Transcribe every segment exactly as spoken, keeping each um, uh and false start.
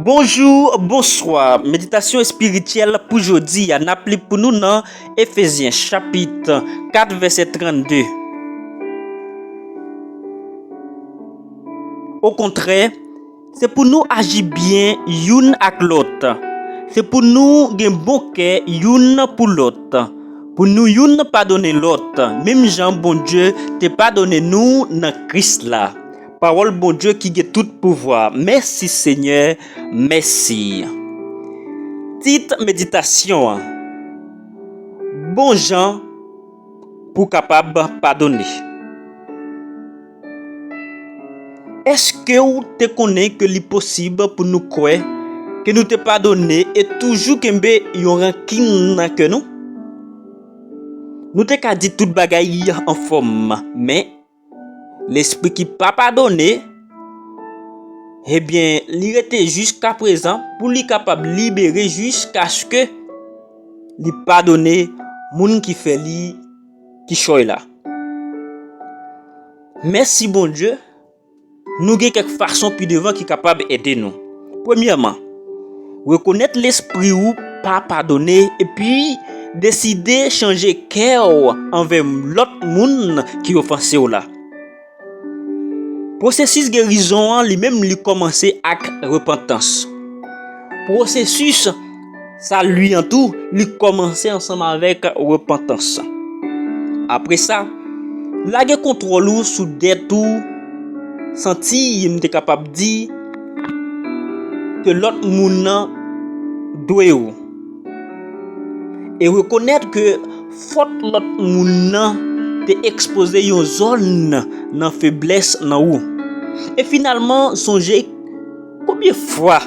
Bonjou, bonswa. Meditasyon espirityèl pou jodi a, n ap li pou nou nan Efezyen chapit kat vèsè trannde. Okontrè, se pou nou aji byen youn ak lòt. Se pou nou gen bon kè youn pou lòt. Pou nou youn padone lòt, menm jan Bondye te padone nou nan Kris la. Pawòl Bondye ki gen tout pouvwa. Mèsi Senyè, mèsi. Tit meditasyon an: Bon jan pou kapab padone. Èske w te konnen ke li posib pou nou kwè ke nou te padone e toujou kenbe yon rankin nan kè nou? Nou te ka di tout bagay anfòm, men lespri ki pa padone, ebyen, li rete jiskaprezan pou li kapab libere jiskaske li padone moun ki fè li kichòy la. Mèsi Bondye, nou gen kèk fason pi devan ki kapab ede nou. Premyèman, rekonèt lespri w pa padone epi deside chanje kè w anvè lòt moun ki ofanse w la. Pwosesis gerizon an, li menm, li kòmanse ak repantans. Pwosesis sali an tou, li kòmanse ansanm avèk repantans. Apre sa, lage kontwòl ou sou dèt ou santi, m te kapab di, ke lòt moun nan dwe w. E rekonèt ke fòt lòt moun nan te ekspoze yon zòn nan feblès nan ou. E finalman, sonje konbyen fwa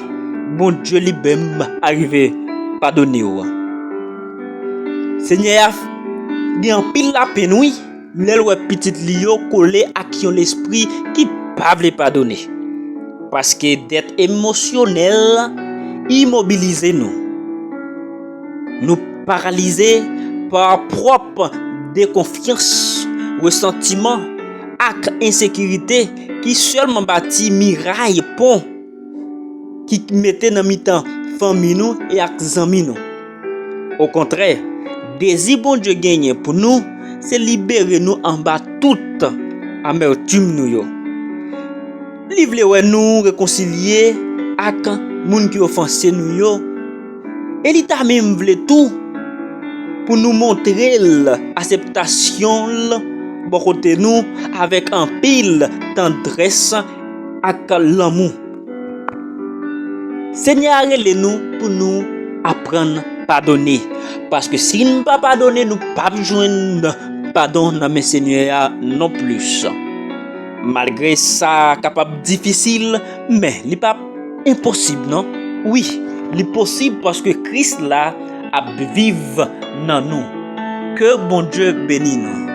Bondye li menm arive padone w. Senyè a gen anpil lapenn, wi, lè l wè pitit li yo kole ak yon lespri ki pa vle padone. Paske dèt emosyonèl imobilize nou. Nou paralize pa pwòp dekonfyans, resantiman ak ensekirite ki sèlman bati miray pon ki mete nan mitan fanmi nou e ak zanmi nou. Okontrè, dezi Bondye genyen pou nou, se libere nou anba tout amètim nou yo. Li vle wè nou rekonsilye ak moun ki ofanse nou yo, e li ta menm vle tou pou nou montre l akseptasyon l bò kote nou avèk anpil tandrès ak lanmou. Senyè a rele nou pou nou aprann padone, paske si n pa padone, nou p ap jwenn padon nan men Senyè a nonplis. Malgre sa kapab difisil, men li p ap enposib non. Wi, li posib paske Kris la ap viv nan nou. Ke Bondye beni nou.